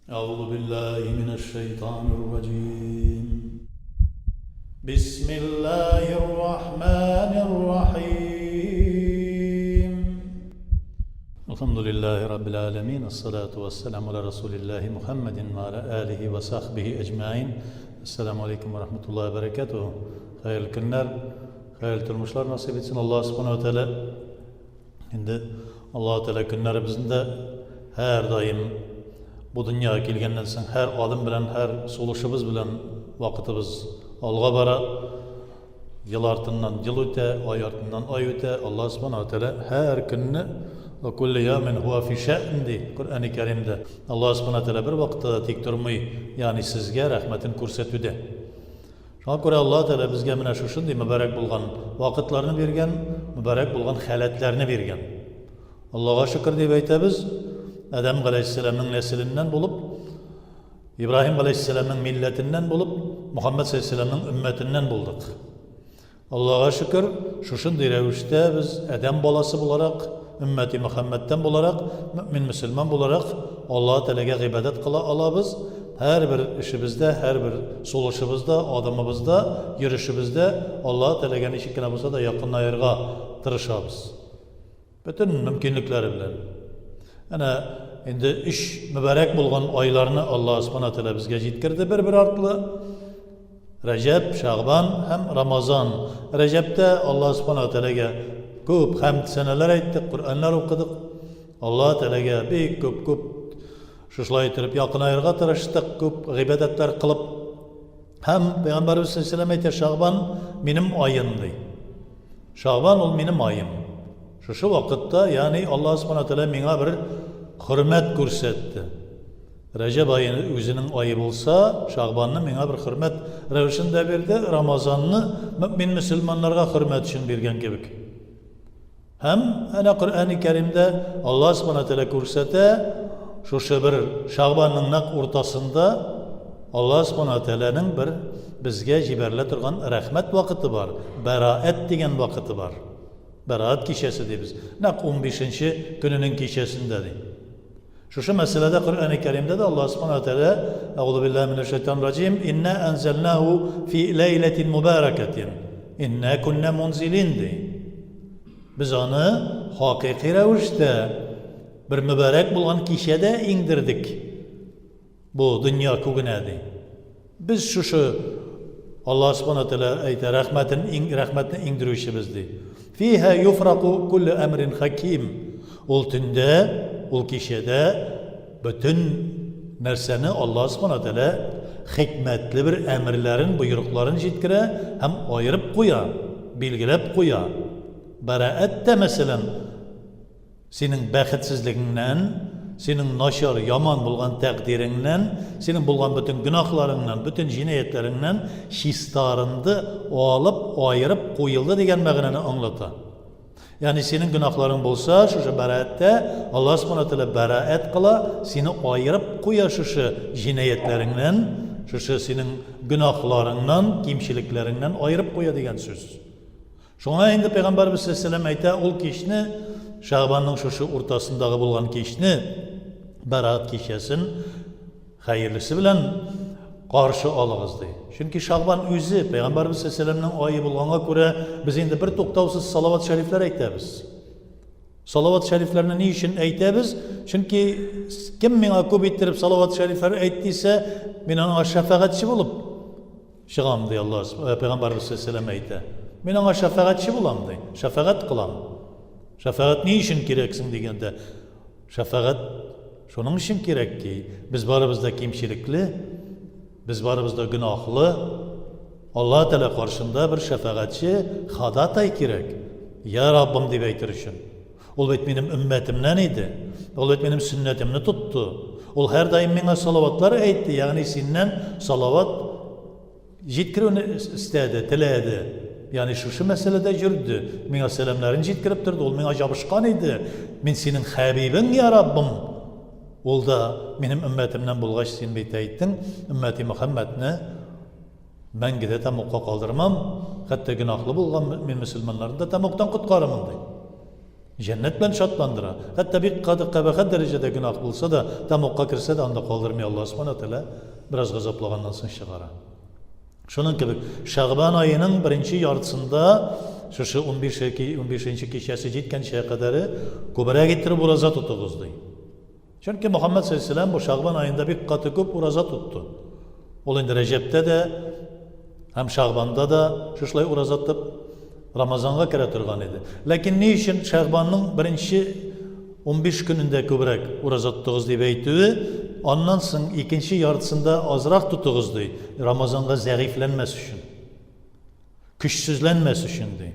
أعوذ بالله من الشيطان الرجيم بسم الله الرحمن الرحيم الحمد لله رب العالمين الصلاة والسلام على رسول الله محمد وعلى آله وصحبه أجمعين السلام عليكم ورحمة الله وبركاته Хәерле көннәр, хәерле тормышлар насыйп итсен Аллаһ Субхану ва Тәгалә. Инде Аллаһ Тәгалә көннәребезне дә һәрдаим бу дөньяга килгәннән соң һәр адым белән, һәр сулышыбыз белән вакытыбыз алга бара. Ел артыннан ел үтә, ай артыннан ай үтә. Аллаһ Субхану ва Тәгалә һәр көнне ва кулли яумин хуа фи шәън ди Коръәни Кәримдә. Аллаһ Субхану ва Тәгалә бер вакытта да тик тормый, ягъни сезгә рәхмәтен күрсәтүдә. Шуңа күрә Аллаһ Тәгалә безгә менә шушындый мөбарәк булган вакытларны биргән, мөбарәк булган халәтләрне биргән. Аллаһга шөкер дип әйтәбез, Адәм галәйһиссәламнең нәселеннән булып, Ибраһим галәйһиссәламнең милләтеннән булып, Мөхәммәд саллаллаһу алейһи өммәтеннән булдык. Аллага шөкер, шушындый рәвештә без адәм баласы буларак, өммәти Мөхәммәдтән буларак, мөэмин мөселман буларак Аллаһы Тәгаләгә гыйбадәт кыла алабыз. Һәрбер эшебездә, һәрбер сулышыбызда, адымыбызда, йөрешебездә Аллаһы Тәгаләгә ничек кенә булса да якынаерга тырышабыз. Бөтен мөмкинлекләре белән. Әнә инде өч мөбарәк булган айларны Аллаһ Субхана Тәгалә безгә җиткерде бер-бер артлы. Рәҗәб, Шәгъбан һәм Рамазан. Рәҗәбтә Аллаһ Субхана Тәгаләгә күп хәмд сәнәләр әйттек, Коръәннәр укыдык. Аллаһ Тәгаләгә бик күп-күп шушылай итеп якынаерга тырыштык, күп гыйбадәтләр кылып. Һәм Пәйгамбәрбез саллаллаһу алейһи ва сәлләм әйтә, Шәгъбан минем аем ди. Шәгъбан ул минем аем. Шушы вакытта, ягъни Аллаһ Субхана Тәгалә миңа бер хөрмәт күрсәтте. Рәҗәб ае үзенең ае булса, Шәгъбанны миңа бер хөрмәт рәвешендә бирде, Рамазанны мөэмин мөселманнарга хөрмәт өчен биргән кебек. Һәм әнә Коръәни Кәримдә Аллаһ Субхана Тәгалә күрсәтә, шушы бер Шәгъбанның нәкъ уртасында Аллаһ Субхана Тәгаләнең бер безгә җибәрелә торган рәхмәт вакыты бар, бәраәт дигән вакыты бар. Бәраәт кичәсе дибез. Нәкъ унбишенче көненең кичәсендә ди. Шушы мәсьәләдә Коръәни Кәримдә дә Аллаһ Субхана Тәгалә Әгъузу биллаһи минәш шайтанир раҗим Инна анзалнаху фи ләйләтин мубаракатин Инна кунна мунзилин ди. Без аны хакыйкый рәвештә бер мөбарәк булган кичәдә иңдердек. Бу дөнья күгенә ди. Без шушы Аллаһ Субхана Тәгалә әйтә, рәхмәтен иң рәхмәтне иңдерүчебез ди. Фиһа юфраку куллу әмрин хаким. Ул төндә, ул кичәдә бөтен нәрсәне Аллаһ Субхана Тәгалә хикмәтле бер әмерләрен, боерыкларын җиткерә һәм аерып куя, билгеләп куя. Бәраәт тә, мәсәлән, Синең бәхетсезлегеңнән, синең начар, яман булган тәкъдиреңнән, синең булган бөтен гөнаһларыңнан, бөтен җинаятьләреңнән чистарынды, алып, аерып куелды дигән мәгънәне аңлата. Ягъни синең гөнаһларың булса, шушы бәраәттә Аллаһ Субхана Тәгалә бәраәт кыла, сине аерып куя шушы җинаятьләреңнән, шушы синең гөнаһларыңнан, кимчелекләреңнән аерып куя дигән сүз. Шуңа инде Пәйгамбәрбез саллаллаһу әйтә, ул кичне, Шәгъбанның шушы уртасындагы булган кичне, Бәраат кичәсен хәерлесе белән каршы алыгыз ди. Чөнки Шәгъбан үзе Пәйгамбәрбез саллаллаһу ае булганга күрә, без инде бер туктаусыз салават шәрифләр әйтәбез. Салават шәрифләрне ни өчен әйтәбез? Чөнки кем миңа күп иттереп салават шәрифләр әйт дисә, мин аңа шәфәгатьче булып Чыгам, ди Аллаһ, э, Пәйгамбәрбез саллаллаһу әйтә. Мин аңа шәфәгатьче булам, ди. Шәфәгать кылам. Шәфәгать ни өчен кирәксең дигәндә, шәфәгать шуның өчен кирәк ки, без барыбыз да кимчелекле, без барыбыз да гөнаһлы. Аллаһ Тәгалә каршында бер шәфәгатьче, ходатай кирәк. Я Раббым дип әйтер өчен. Ул бит минем өммәтемнән иде. Ул бит минем сөннәтемне тотты. Ул һәрдаим миңа салаватлар әйтте, ягъни синнән салават җиткерүне истәде, теләде. Ягъни шушы мәсьәләдә йөрде. Миңа сәламнәрен җиткереп торды, ул миңа җабышкан иде. Мин синең хәбибең, я Раббым. Ул да минем өммәтемнән булгач, син бит әйттең, өммәти Мөхәммәдне мәңге дә тәмугка калдырмам, хәтта гөнаһлы булган мөэмин мөселманнарны да тәмугтан коткарырмын, ди. Җәннәт белән шатландыра. Хәтта бик каты кабахәт дәрәҗәдә гөнаһ булса да, тәмугка керсә дә, анда калдырмый Аллаһ Субхана Тәгалә, бераз газаплаганнан соң чыгара. Шуның кебек Шәгъбан аеның беренче яртысында шушы 15 15 кичәсе җиткәнчә кадәре күбрәк иттереп ураза тотыгыз ди. Чөнки Мөхәммәд саллаллаһу бу Шәгъбан аенда бик каты күп ураза тотты. Ул инде Рәҗәптә дә һәм Шәгъбанда да шушылай ураза тотып Рамазанга керә торган иде. Ләкин ни өчен Шәгъбанның беренче 15 көнендә күбрәк ураза тотыгыз дип әйтүе, аннан соң икенче яртысында азрак тотыгыз ди, Рамазанга зәгыйфьләнмәс өчен. Көчсезләнмәс өчен ди.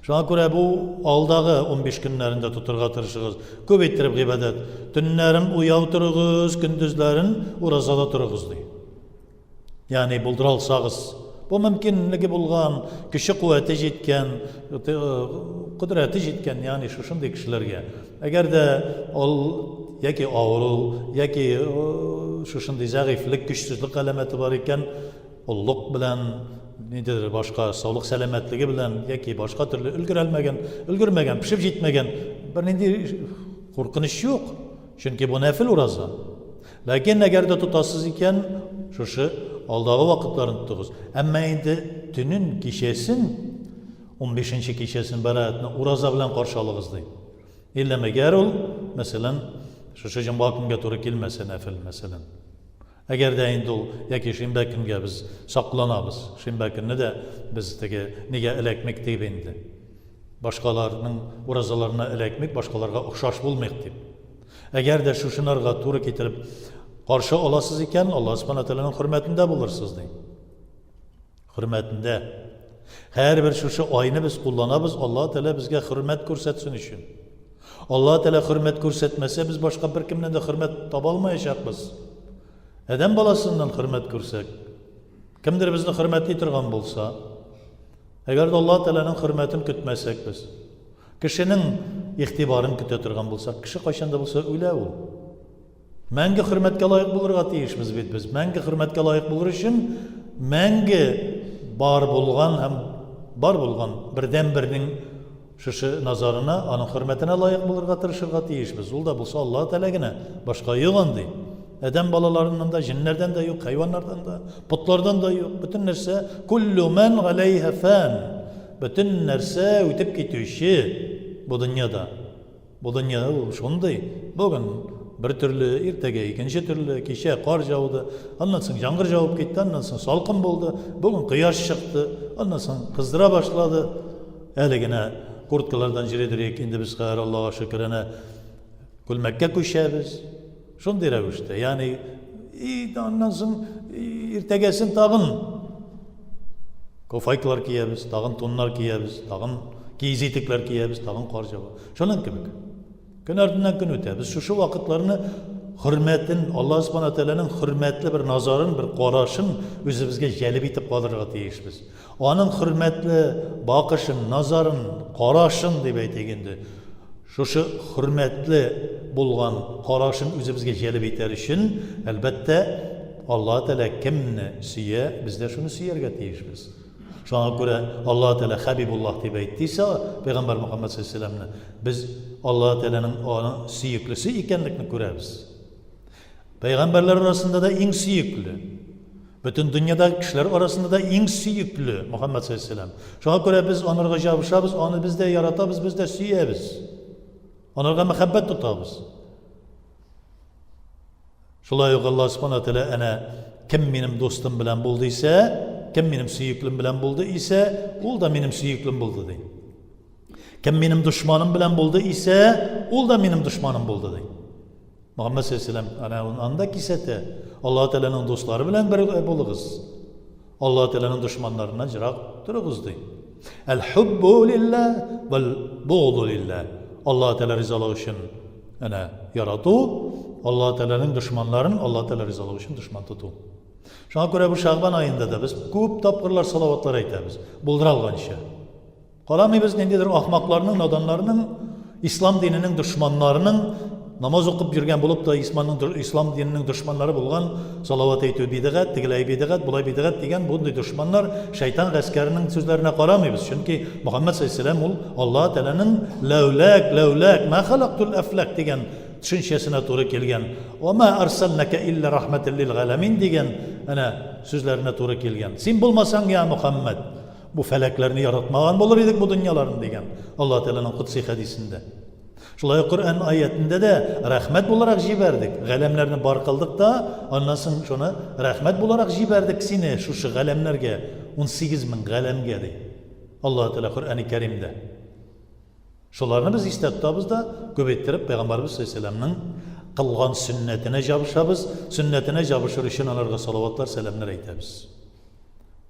Шуңа күрә бу алдагы 15 көннәрендә тотырга тырышыгыз. Күп иттереп гыйбадәт. Төннәрен уяу торыгыз, көндезләрен уразада торыгыз ди. Ягъни булдыра алсагыз. Бу мөмкинлеге булган, көче куәте җиткән, кодрәте җиткән, ягъни шушындый кешеләргә. Әгәр дә ул яки авыру, яки шушындый зәгыйфьлек, көчсезлек галәмәте бар икән, Оллык белән, ниндидер башка саулык сәламәтлеге белән яки башка төрле өлгерәлмәгән, өлгермәгән, пешеп җитмәгән бернинди куркыныч юк. Чөнки бу нәфил ураза. Ләкин әгәр дә тотасыз икән, шушы алдагы вакытларын тотыгыз. Әмма инде төнен, кичәсен, 15 кичәсен бәраәтне ураза белән каршы алыгыз ди. Иллә мәгәр ул, мәсәлән, шушы җомга көнгә туры килмәсә нәфил, мәсәлән. Әгәр дә инде ул яки шимбә көнгә без сакланабыз. Шимбә көнне дә без теге нигә эләкмик дип инде. Башкаларның уразаларына эләкмик, башкаларга охшаш булмыйк дип. Әгәр дә шушынарга туры китереп каршы аласыз икән, Аллаһ Субхана Тәгаләнең хөрмәтендә булырсыз ди. Хөрмәтендә. Һәрбер шушы айны без кулланабыз, Аллаһ Тәгалә безгә хөрмәт күрсәтсен өчен. Аллаһ Тәгалә хөрмәт күрсәтмәсә, без башка беркемнән дә хөрмәт таба алмаячакбыз. Адәм баласыннан хөрмәт күрсәк, кемдер безне хөрмәтли торган булса, әгәр дә Аллаһ Тәгаләнең хөрмәтен көтмәсәк без, кешенең игътибарын көтә торган булсак, кеше кайчан да булса үлә ул. Мәңге хөрмәткә лаек булырга тиешбез бит без. Мәңге хөрмәткә лаек булыр өчен мәңге бар булган һәм бар булган бердәнбернең шушы назарына, аның хөрмәтенә лаек булырга тырышырга тиешбез. Ул да булса Аллаһ Тәгалә генә, башка юк андый. Адәм балаларыннан да, җеннәрдән дә юк, хайваннардан да, потлардан да юк. Бөтен нәрсә куллу ман галәйһа фан. Бөтен нәрсә үтеп китүче бу дөньяда. Бу дөнья ул шундый, бүген бер төрле, иртәгә икенче төрле, кичә кар җауды, аннан соң яңгыр җавып китте, аннан соң салкын булды, бүген кояш чыкты, аннан соң кыздыра башлады. Әле генә курткалардан җөридерик, инде без хәзер Аллага шөкер әнә күлмәккә күчәбез. Шундый рәвештә, ягъни и аннан соң иртәгәсен тагын кофайкалар киябез, тагын туннар киябез, тагын киез итекләр киябез, тагын кар җава. Шуның кебек. Көн артыннан көн үтә. Без шушы вакытларны хөрмәтен, Аллаһ Субхана Тәгаләнең хөрмәтле бер назарын, бер карашын үзебезгә җәлеп итеп калырга тиешбез. Аның хөрмәтле бакышын, назарын, карашын дип әйтик инде. Шушы хөрмәтле булган карашын үзебезгә җәлеп итәр өчен, әлбәттә, Аллаһ Тәгалә кемне сөя, без дә шуны сөяргә тиешбез. Шуңа күрә Аллаһ Тәгалә Хәбибуллаһ дип әйтте исә, Пәйгамбәр Мөхәммәд саллаллаһу алейһи вәсәлләмне, без Аллаһ Тәгаләнең аның сөеклесе икәнлекне күрәбез. Пәйгамбәрләр арасында да иң сөекле. Бөтен дөньядагы кешеләр арасында да иң сөекле Мөхәммәд саллаллаһу алейһи вәсәлләм. Шуңа күрә без анарга җабышабыз, аны без дә яратабыз, без дә сөябез. Анарга мәхәббәт тотабыз. Шулай ук Аллаһ Субхану тәгалә әнә кем минем дустым белән булды исә, кем минем сөеклем белән булды исә, ул да минем сөеклем булды ди. Кем минем дошманым белән булды исә, ул да минем дошманым булды ди. Мөхәммәд саллаллаһу алейһи ва аны анда кисәтә. Аллаһ Тәгаләнең дуслары белән бер булыгыз. Аллаһ Тәгаләнең дошманнарыннан ерак торыгыз ди. Әл-хуббу лиллаһ вәл бугду лиллаһ. Аллаһ Тәгалә ризалыгы өчен әнә ярату, Аллаһ Тәгаләнең дошманнарын Аллаһ Тәгалә ризалыгы өчен дошман тоту. Шуңа күрә бу Шәгъбан аенда да без күп тапкырлар салаватлар әйтәбез, булдыра алганча. Карамыйбыз ниндидер ахмакларның, наданнарның, ислам диненең дошманнарының намаз укып йөргән булып та исманның, ислам диненең дошманнары булган, салават әйтү бидгать, тегеләй бидгать, болай бидгать дигән бундый дошманнар, шайтан гаскәренең сүзләренә карамыйбыз. Чөнки Мөхәммәд саллаллаһу ул Аллаһ Тәгаләнең ләүләк, ләүләк, ма халактул әфләк дигән төшенчәсенә туры килгән. Ва ма арсалнака илля рахматан лил галәмин дигән әнә сүзләренә туры килгән. Син булмасаң, я Мөхәммәд, бу фәләкләрне яратмаган булыр идек бу дөньяларны дигән Аллаһ Тәгаләнең кудси хәдисендә. Шулай ук Коръән аятендә дә рәхмәт буларак җибәрдек. Галәмнәрне бар кылдык та, аннан соң шуны рәхмәт буларак җибәрдек сине шушы галәмнәргә, 18 мең галәмгә ди. Аллаһ Тәгалә Коръәни Кәримдә. Шуларны без истә тотабыз да, күп иттереп Пәйгамбәрбез саллаллаһу алейһи кылган сөннәтенә җабышабыз, сөннәтенә җабышыр өчен аларга салаватлар, сәламнәр әйтәбез.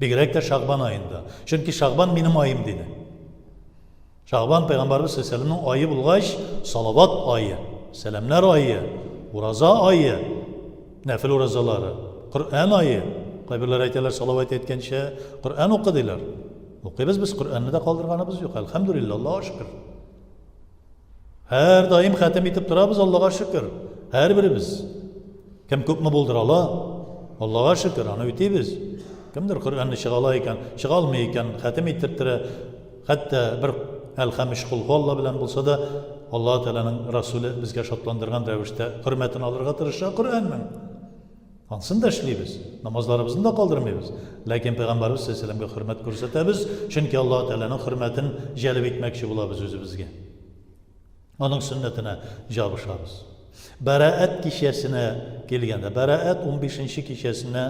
Бигрәк тә Шагбан аенда. Чөнки Шагбан минем аем диде. Шагбан Пәйгамбәрбез саллаллаһу ае булгач, салават ае, сәламнәр ае, ураза ае, нәфил уразалары, Коръән ае. Кайберләр әйтәләр, салават әйткәнчә Коръән укы диләр. Укыйбыз без Коръәнне дә калдырганыбыз юк. Әлхәмдүлилләһ, Аллаһуга шөкер. Һәр даим хәтем итеп торабыз, Аллаһуга шөкер. Һәрберебез. Кем күпме булдыра ала, Аллаһуга шөкер, аны үтибез. Кемдер Коръәнне чыга ала икән, чыга алмый икән, хәтем иттереп хәтта бер Әлхәм өч кул Алла белән булса да, Аллаһ Тәгаләнең Расуле безгә шатландырган рәвештә хөрмәтен алырга тырыша Коръәннең. Ансын да эшлибез, намазларыбызны да калдырмыйбыз. Ләкин Пәйгамбәрбез саллаллаһу алейһи хөрмәт күрсәтәбез, чөнки Аллаһ Тәгаләнең хөрмәтен җәлеп итмәкче булабыз үзебезгә. Аның сөннәтенә җабышабыз. Бәраәт кичәсенә килгәндә, Бәраәт 15 кичәсенә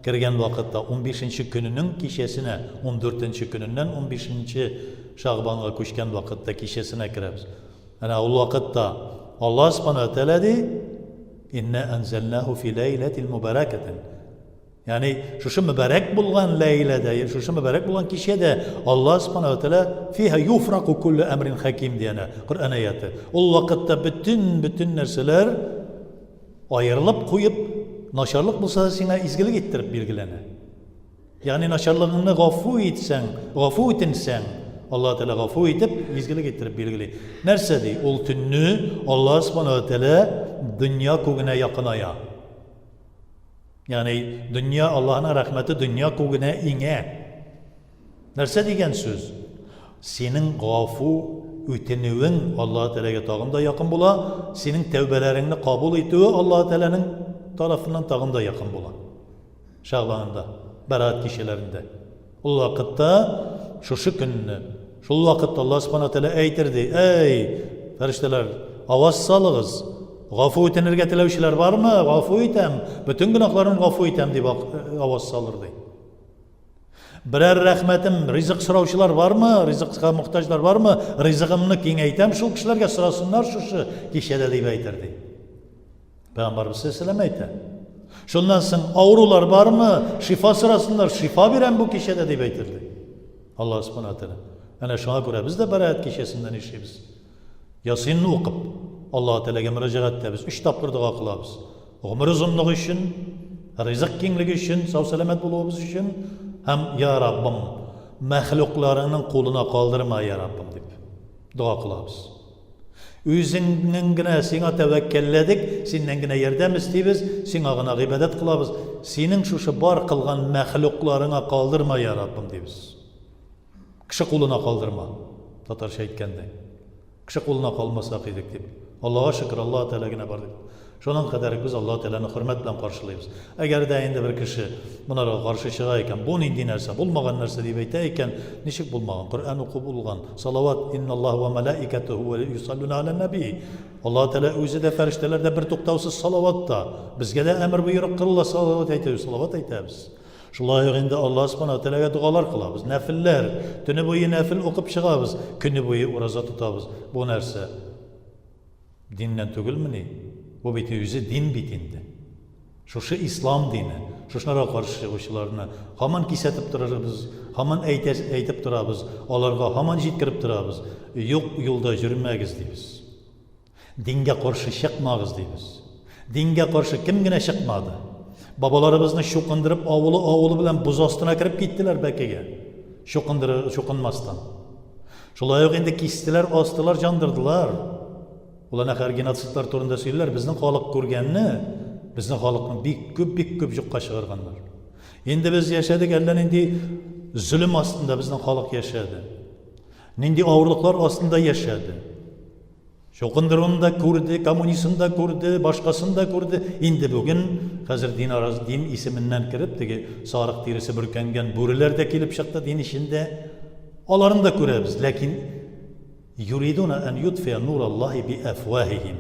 кергән вакытта, 15 көненең кичәсенә, 14 көненнән 15 Шагбанга күчкән вакытта кичәсенә керәбез. Әнә ул вакытта Аллаһ Субхану ва Тәгалә ди, Инна анзалнаху фи ләйләтил мубаракатин. Ягъни шушы мөбарәк булган ләйләдә, шушы мөбарәк булган кичәдә Аллаһ Субхану ва Тәгалә фиһа юфраку куллу әмрин хаким ди әнә Коръән аяты. Ул вакытта бөтен бөтен нәрсәләр аерылып куеп, начарлык булса да сиңа изгелек иттереп билгеләнә. Ягъни начарлыгыңны гафу итсәң, гафу үтенсәң, Аллаһ Тәгалә гафу итеп, изгелек иттереп билгели. Нәрсә ди? Ул төнне Аллаһ Субхану ва Тәгалә дөнья күгенә якыная. Ягъни дөнья Аллаһның рәхмәте дөнья күгенә иңә. Нәрсә дигән сүз? Синең гафу үтенүең Аллаһ Тәгаләгә тагын да якын була, синең тәүбәләреңне кабул итүе Аллаһ Тәгаләнең тарафыннан тагын да якын була. Шәгъбанында, Бәраәт кичәләрендә. Ул вакытта шушы көнне, шул вакытта Аллаһ Субхана Тәгалә әйтер ди, Әй, фәрештәләр, аваз салыгыз, гафу үтенергә теләүчеләр бармы? Гафу итәм, бөтен гөнаһларын гафу итәм, дип аваз салыр ди. Берәр рәхмәтем, ризык сораучылар бармы? Ризыкка мохтаҗлар бармы? Ризыгымны киңәйтәм, шул кешеләргә сорасыннар шушы кичәдә, дип әйтер ди. Пәйгамбәрбез саллаллаһу әйтә. Шуннан соң авырулар бармы? Шифа сорасыннар, шифа бирәм бу кичәдә дип әйтелде. Аллаһ субхана тәгалә. Әнә шуңа күрә без дә Бәраәт кичәсендә нишлибез? Ясинны укып, Аллаһ Тәгаләгә мөрәҗәгать итәбез, өч тапкыр дога кылабыз. Гомер озынлыгы өчен, ризык киңлеге өчен, сау-сәламәт булуыбыз өчен һәм я Раббым, мәхлукларыңның кулына калдырма, я Раббым дип дога кылабыз. Үзеңнең генә сиңа тәвәккәлләдек, синнән генә ярдәм эстибез, сиңа гына гыйбадәт кылабыз. Синең шушы бар кылган мәхлукларыңа калдырма, я Раббым, дибез. Кеше кулына калдырма, татарча әйткәндә. Кеше кулына калмасак идек дип. Аллага шөкер, Аллаһ Тәгалә генә бар дип. Шуның кадәр без Аллаһ Тәгаләне хөрмәт белән каршылыйбыз. Әгәр дә инде бер кеше монарга каршы чыга икән, бу нинди нәрсә, булмаган нәрсә дип әйтә икән, ничек булмаган? Коръән уку булган. Салават, инналлаһ ва малаикатуху юсаллуна аля наби. Аллаһ Тәгалә үзе дә, фәрештәләр дә бертуктаусыз салаватта. Безгә дә әмер боерык кылыла салават әйтү, салават әйтәбез. Шулай ук инде Аллаһ Субхана Тәгаләгә догалар кылабыз, нәфелләр, төне буе нәфел укып чыгабыз, көне буе ураза тотабыз. Бу нәрсә? Диннән түгелмени? Бу бит үзе дин бит инде. Шушы ислам дине, шушыларга каршы чыгучыларны һаман кисәтеп торырбыз, һаман әйтә, әйтеп торабыз, аларга һаман җиткереп торабыз. Юк юлда йөрмәгез дибез. Дингә каршы чыкмагыз дибез. Дингә каршы кем генә чыкмады? Бабаларыбызны чукындырып авылы-авылы белән боз астына кереп киттеләр бәкегә. Чукындыры, чукынмастан. Шулай ук инде кистеләр, астылар, җандырдылар. Ул әнә хәзер геноцидлар турында сөйлиләр, безнең халык күргәнне, безнең халыкны бик күп, бик күп юкка чыгарганнар. Инде без яшәдек әллә нинди зөлем астында безнең халык яшәде. Нинди авырлыклар астында яшәде. Чукындыруны да күрде, коммунизмны да күрде, башкасын да күрде. Инде бүген хәзер дин арасы, дин исеменнән кереп, теге сарык тиресе бөркәнгән бүреләр дә килеп чыкты дин эчендә. Аларын да күрәбез, ләкин Юридуна ән ютфия нураллаһи би әфваһихим.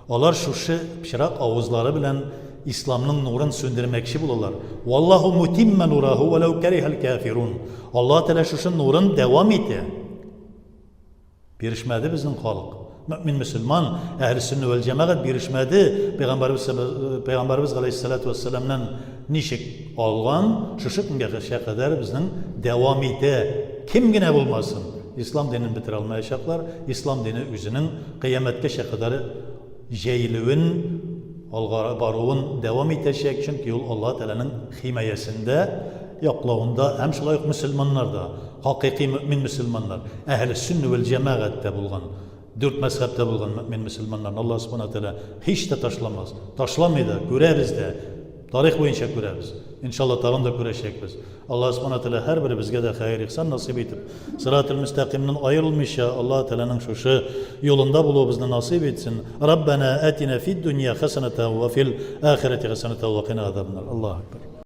Алар шушы пычрак авызлары белән Исламның нурын сүндермәкче булалар. Валлаһу мутимма нураху вәләү кәрихәл кәфирун. Аллаһ Тәгалә шушы нурын дәвам итә. Бирешмәде безнең халык. Мөмин мөселман, әһле сөннә вәл җәмәгать бирешмәде. Пәйгамбәрбез Пәйгамбәрбез галәйһиссалату вәссәламнан ничек алган, шушы көнгә кадәр безнең дәвам итә. Кем генә булмасын. Ислам динен бетерә алмаячаклар, ислам дине үзенең кыямәткәчә кадәр җәелүен, алга баруын дәвам итәчәк, чөнки ул Аллаһ Тәгаләнең химаясендә, яклавында һәм шулай ук мөселманнар да, хакыйкый мөэмин мөселманнар, әһле сөннә вәл җәмәгатьтә булган, дүрт мәзһәбтә булган мөэмин мөселманнарны Аллаһ Субхана Тәгалә һич тә ташламас, ташламый да, күрәбез дә. Тарих буенча күрәбез. Иншалла, тагын да күрәчәкбез. Аллаһ Субхана Тәгалә һәрберебезгә дә хәер-ихсан насыйп итеп, сирател-мөстәкыймнан аерылмыйча, Аллаһ Тәгаләнең шушы юлында булуыбызны насыйп итсен. Раббана атина фид дунья хәсәнәтән ва фил ахирәти хәсәнәтән ва кина азабаннар. Аллаһу акбар.